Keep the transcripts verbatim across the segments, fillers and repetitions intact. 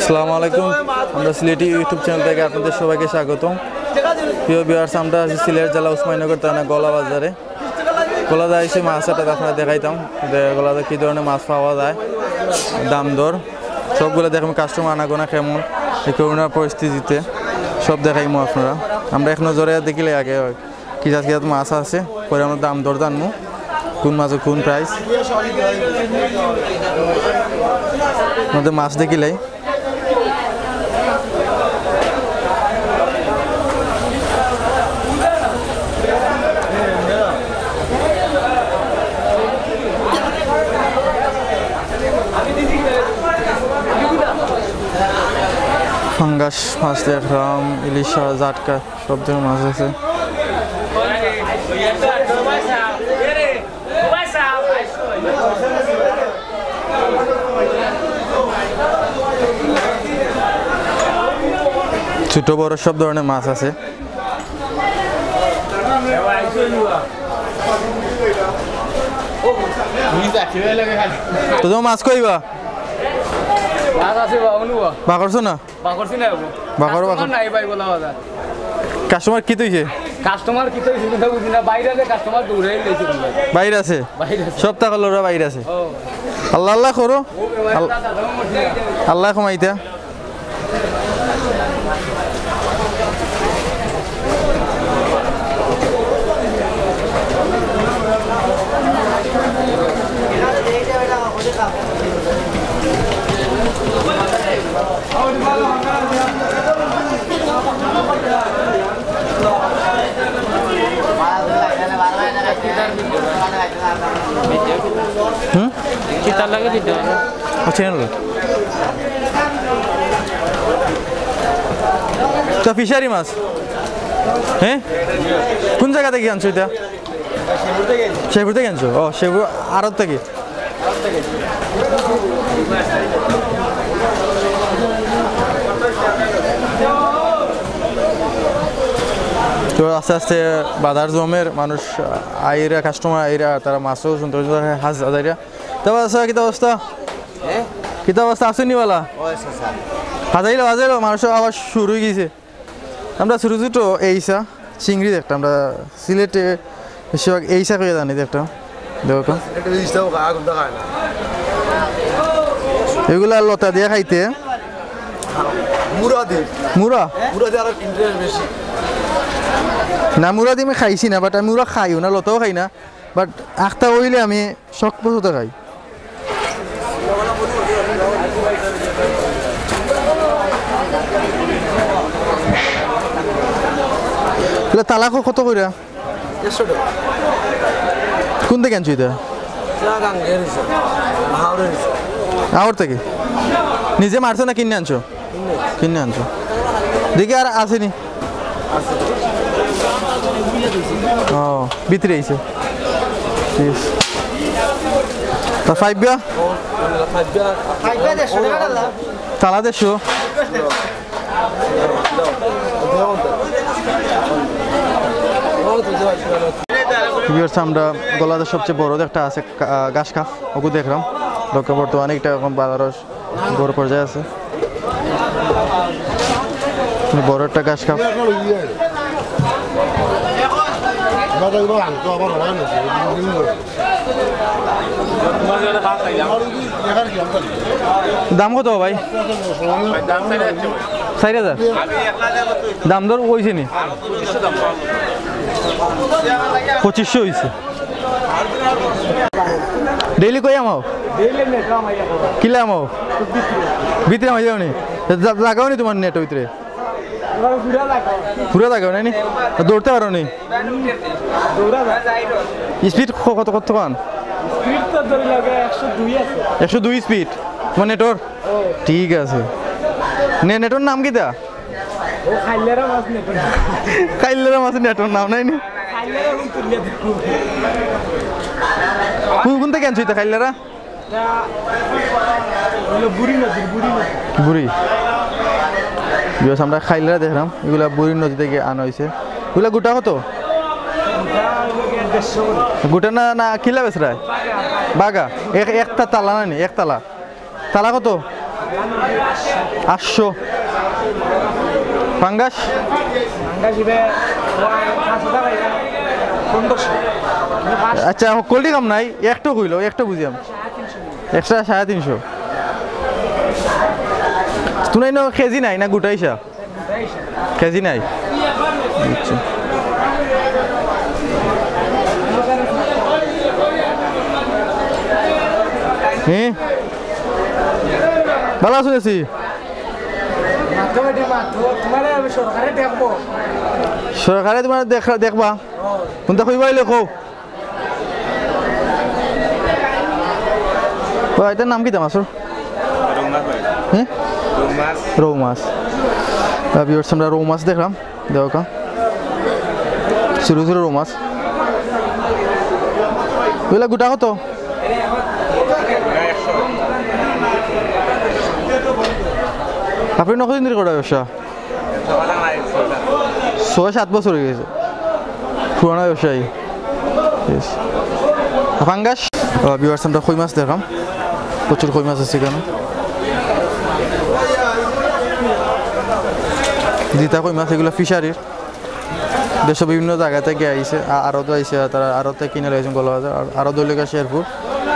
আসসালামু আলাইকুম, আমরা সিলেটি YouTube চ্যানেল থেকে আপনাদের সবাইকে স্বাগতম। প্রিয় ভিউয়ার্স, আমরা আছি সিলেট জেলা উসমানীনগর থানা গলা বাজারে। গলা যাইছি মাছ একটা আপনারা দেখাইতাম, যে গলাতে কী ধরনের মাছ পাওয়া যায়, দাম দর সবগুলো দেখবেন, কাস্টমার আনাগোনা কেমন, এই করোনার পরিস্থিতিতে সব দেখাইমু আপনারা। আমরা এক নজরে দেখিলে আগে হয়। কি জাত কি জাত মাছ আছে, পরে আমরা দাম দর জানবো, কোন মাছের কোন প্রাইস। আমাদের মাছ দেখিলাই। ফাঙ্গাস মাছ দেখলাম, ইলিশা, জাটকা। সব ধরনের মাছ আছে। ছোট বড় সব ধরনের মাছ আছে। তো তোমার মাছ কইবা? মাছ আছে বা, অনুবা। বা করছো না? বাকরছি না, বাবু। বাকর, বাকর। কাস্টমার নাই ভাই, বলা কথা। কাস্টমার কি তৈছে? কাস্টমার কি তৈছে, সেটা বুঝি না। বাইরে আছে, কাস্টমার দৌড়াই লইছে কোন ভাই। বাইরে আছে? বাইরে আছে। সব টাকা লড়া বাইরে আছে। ও। আল্লাহ আল্লাহ করো। ও ভাই, আল-, আল্লাহ দাদা, আমার মধ্যে। আল্লাহ কমাইতা। হুম? কিতার লাগে দিতে হবে? আচ্ছা, এনে লো। তো ফিশারি মাছ? হ্যাঁ? কোন জায়গা থেকে আনছো এটা? শেরপুর থেকে আনছো? ও, শেরপুর আড়ত থেকে। তো আস্তে আস্তে বাজার জমের, মানুষ আইরা, কাস্টমার আইরা, তারা মাছও সুন্দর সুন্দর হাজ হাজাইরা। তো বাদশা, কিতা অবস্থা? হ্যাঁ? কিতা অবস্থা, আছো নি বালা? ও, আচ্ছা, স্যার। হাজাইলো, হাজাইলো, মানুষ আবার শুরু হয়ে গেছে। আমরা ছোটো ছোটো এইসা চিংড়ি দেখতাম, আমরা সিলেটে বেশিরভাগ এইসা কইয়া জানি দেখতাম। দেখো তো। সিলেটে ইলিশটাও খায়, কোনটা খায় না। এগুলা লতা দিয়া খাইতে। মুরা দে। মুরা? মুরা দে আরো interest বেশি। না, মুরা দি আমি খাইছি না, but আমি মুরা খাইও না, লতাও খাই না, but আখতা অইলে আমি শখ পছন্দ খাই। তালা ক-, কত কইরা? একশো টাকা। কোন থেকে আনছো এটা? এটা গাঙ্গের হইছে, হাওড়ের হইছে। হাওড় থেকে? নিজে মারছো না কিনে আনছো? কিনে। কিনে আনছো। দেখি আর আছেনি? ও, ভিতরে আইছে। ঠিক আছে। তা ফাইবা? তালা দেড়শো। ভিউয়ার্স, আমরা গলাতে সবচেয়ে বড় একটা আছে, কা-, ঘাস কাপ, ওগু দেখলাম। লোকে বর্তমানে একটা এখন বাজারও বড় পর্যায়ে আছে। বড় একটা ঘাস কাপ। দাম কত ভাই? চাইর হাজার। দাম দর অইছে নি? পঁচিশশো অইছে। ডেইলি কই আমাও? কিলা আমাও? ভিতরে আমাই যাও নি? জা-, জাগাও নি তোমার নেট ভিতরে? পুরা জাগাও নাই নি? দৌড়তে পারো নি? স্পিড ক-, কত, কত খান? স্পিড তো ধরি লাগে একশো দুই আছে। একশো দুই স্পিড? তোমার নেটর? ঠিক আছে। নে-, নেটর নাম কিতা? ও খাইল্লারা মাছ নেটর। খাইল্লারা মাছ নেটর নাম নাই নি? খাইল্লারা এখন তুলিয়া দেবো। কোন, কোন থেকে আনছো এটা খাইল্লারা? এটা হলো বুড়ি নদীর, বুড়ি নদী। বুড়ি। ভিউয়ার্স, আমরা খাইল্লারা দেখলাম, এগুলা বুড়ি নদী থেকে আনা হইছে। এগুলা গোটা কত? এটা হলো গিয়ে দেড়শো করে। গোটা না, না কিলা বেচরায়? বাগা। বাগা। এক, একটা তালা না নি, এক তালা। তালা কত? আটশো। পাঙ্গাস? আচ্ছা, হকলটি কাম নাই, একটু কইলো, একটু বুঝিয়াম। একশো, সাড়ে তিনশো। তুই না কেজি নাই না গোটা ইসা? কেজি নাই? আচ্ছা। হ্যাঁ? ভালা আছো নি? মাতো বেটি মাতো, তোমারে আমি সরকারে দেখবো। সরকারে তোমারে দেখ-, দেখবা? কোনটা কইবা অইলে কও। ও, এটার নাম কিতা মাছর? রৌ মাছ ভাই। হ্যাঁ? রৌ মাছ। রৌ মাছ। আহ, viewers, আমরা রৌ মাছ দেখলাম। দেখো কা। ছোট ছোট রৌ মাছ। এগুলা গোটা কত? আপনি নকদিন ধরে করা ব্যবসা? ছয় সাত বছর হয়ে গেছে, পুরানা ব্যবসায়ী। Yes। পাঙ্গাস, আহ, viewers, আমরা কই মাছ দেখাম, প্রচুর কই মাছ আছে এখানে। জিতা কই মাছ, এগুলা ফিশারির। দেশর বিভিন্ন জাগা থাকি আইছে, আ-, আরত আইছে, তারা আরত থাকি কিনে লইছেন গোলা বাজার, আর আরত অইলো গিয়া শেরপুর,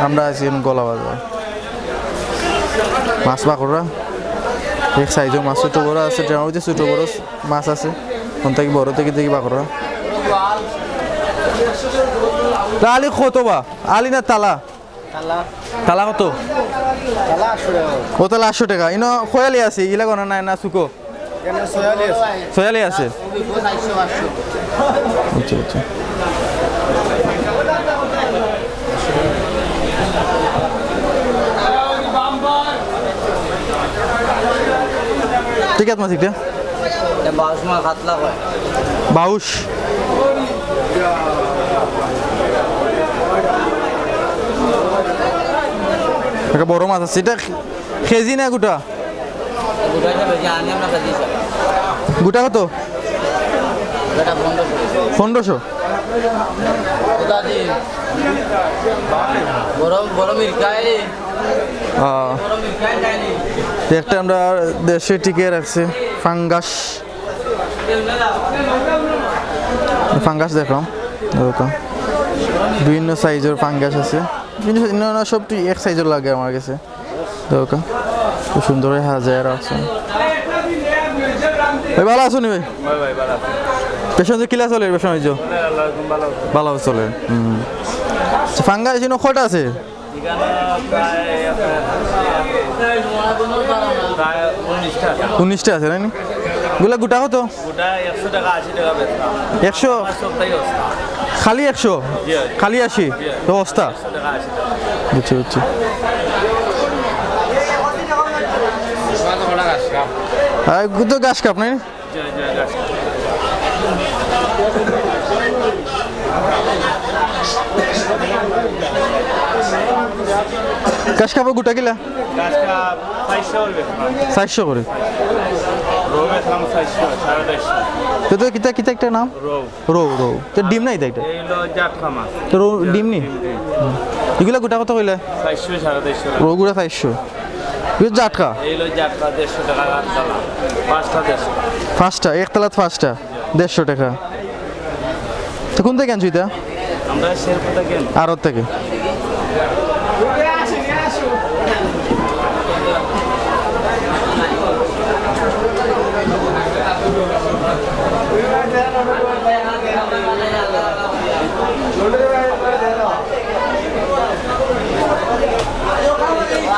আমরা আছি এখন গোলা বাজার। মাছ বাকররা, এক সাইজর মাছ ছোট বড় আছে, ট্রেনার মধ্যে ছোট বড় মাছ আছে, কোন থাকি বড় থাকি দেখি বাকররা। তা আলি কত বা? আলি না তালা? তালা। তালা কত? তালা আটশো টাকা। ও তালা আটশো টাকা। ইনো খয়ালি আছে, ইলা কোন নাই না সুকো? এখানে ছয়ালি আছে। ছয়ালি আছে। চারশো, পাঁচশো। আচ্ছা, আচ্ছা। ঠিক আছে, মাছ একটা। এটা বাউশ মাছ, কাতলা কয়। বাউশ। একটা বড় মাছ আছে, এটা কেজি না গোটা? গোটা হিসাবে যে আনি আমরা কেজি হিসাবে। গোটা কত? গোটা পনেরোশো। পনেরোশো? গোটা দি। বড়, বড় মিরকাই। আহ। বড় মিরকাই যায়নি। একটা আমরা দেশে টিকে রাখছি, ফাঙ্গাস। ফাঙ্গাস দেখলাম, এরকম বিভিন্ন সাইজর ফাঙ্গাস আছে। বিভিন্ন, না, না, সবটি এক সাইজর লাগে আমার কাছে। দেখো, খুব সুন্দর করে হাজায় রাখছে। ভাই, ভালা আছো নি ভাই? ভাই, ভাই, ভালা আছি। ব্যবসা বাণিজ্য কিলা চলে, ব্যবসা বাণিজ্য? আল্লাহ, একদম ভালা আছে। ভালা চলে। হুম। আচ্ছা, ফাঙ্গাস ইনো কয়টা আছে? এখানে প্রায় আপনার প্রায় উনিশটা আছে। উনিশটা আছে, তাই না? এগুলা গোটা কত? গোটা একশো টাকা, আশি টাকা বেচা। একশো? আমার সবটাই অস্তা। খালি একশো? জি, জি। খালি আশি? জি। তো অস্তা? একশো টাকা, আশি টাকা। বুঝছি, বুঝছি। আর এগুলো তো ঘাস কাপ, নাই? জি, জি, ঘাস কাপ। ঘাস কাপড় গোটা কিলা? ঘাস কাপ চারশো করে বেচলাম। চারশো করে? রৌ বেচলাম চারশো, সাড়ে চারশো। তো, তো কিতা, কিতা একটা নাম? রৌ। রৌ, রৌ। তো ডিম নাই তো এটা? এই হলো জাটকা মাছ। তো রৌ, ডিম নি? ডিম, ডিম। হুম। এগুলা গোটা কত কইলা? চারশো, সাড়ে চারশো। রৌ গুলা চারশো। এগুলো জাটকা? এই হলো জাটকা, দেড়শো টাকা আটতলা। পাঁচটা দেড়শো। পাঁচটা, একতলাত পাঁচটা, দেড়শো টাকা। তো কোন থেকে আনছো এটা? আমরা শেরপুর থেকে আনি। আড়ত থেকে।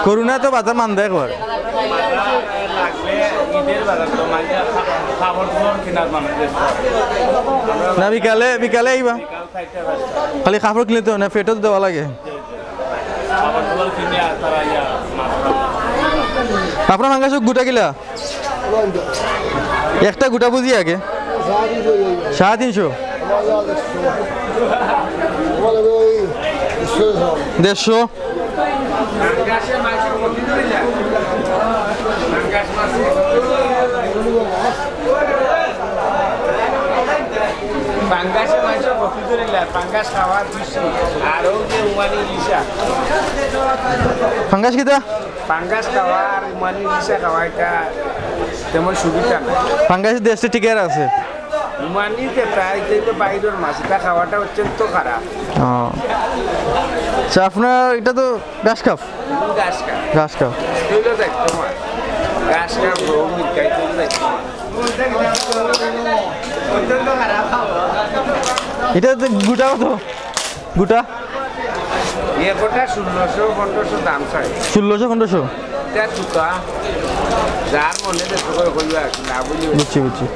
করোনা তো বাজার মান্দা একবার। লাগলে ঈদের বাজার তো মাঝে কাপড় চোপড় কেনার মানুষ ব্যস্ত। না, বিকালে, বিকালে আইবা। বিকাল চারটা পাঁচটা। খালি কাপড় কিনলে তো না, পেটও তো দেওয়া লাগে। কাপড় চোপড় কিনে আর তারা ইয়া মাছ খায়। আপনার ফাঙ্গাস গুটা কিলা? একটা গুটা বুঝি আগে। সাড়ে তিনশো। দেড়শো। ফাঙ্গাস খাওয়া বেশি, আর ওই যে উমানি ইলিশা। ফাঙ্গাস কিতা? ফাঙ্গাস খাওয়া আর উমানি ইলিশা খাওয়া, এটা তেমন সুবিধা না। ফাঙ্গাস দেশে টিকে আছে। উমানি যেটা, এটা তো বাইরের মাছ, এটা খাওয়াটা অত্যন্ত খারাপ। ও। আচ্ছা, আপনার এটা তো ঘাস কাপ। ঘাস কাপ। ঘাস কাপ। তুইও দেখতে পার। ঘাস কাপ, রোগ, ইত্যাদি তুইও দেখতে পার। এটা তো গুটা কত? গুটা? এ গোটা ষোলোশো পনেরোশো দাম চাই। ষোলোশো পনেরোশো? এটা চুকা। যার মনে দেখতে করে কইবা আর কি, না বুঝি। বুঝছি, বুঝছি।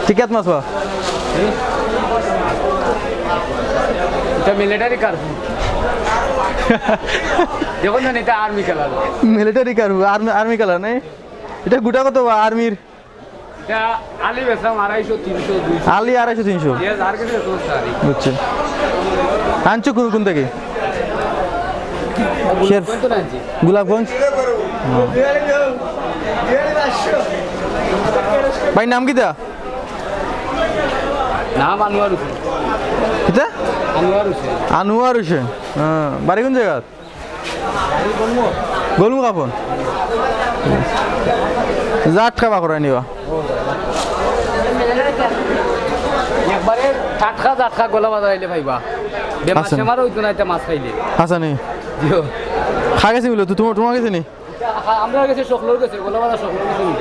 টিকেট মাছ বা? এটা মিলিটারি কার্ফু। দেখুন না, এটা army colour. Military curfew, army, army colour নাই? এটা গুটা কত বা আর্মির? এটা আলি বেচলাম আড়াইশো, তিনশো, দুইশো। আলি আড়াইশো, তিনশো। যে যার কাছে যত ইচ্ছা আর কি। বুঝছি। আনছো কোন, কোন থেকে? শেরপুর। কোন তো আনছি? গোলাপগঞ্জ? হুম। ভাই, নাম কিতা? নাম আনোয়ার হোসেন। কিতা? আনোয়ার হোসেন। আনোয়ার হোসেন। হ্যাঁ, বাড়ি কোন জায়গা? গোলমুখ আপন। জাটকা বা করে নিবা। একবারে টাটকা জাটকা গোলা বাজার আইলে পাইবা। বেমার আছে। সেমারও হইতো না এটা মাছ খাইলে। আছে নি? জিও। খা গেছি বলে, তো তোমার, তোমার গেছে নি? আমরা গেছে, সকলের গেছে, গোলা বাজার সকলের গেছে নি?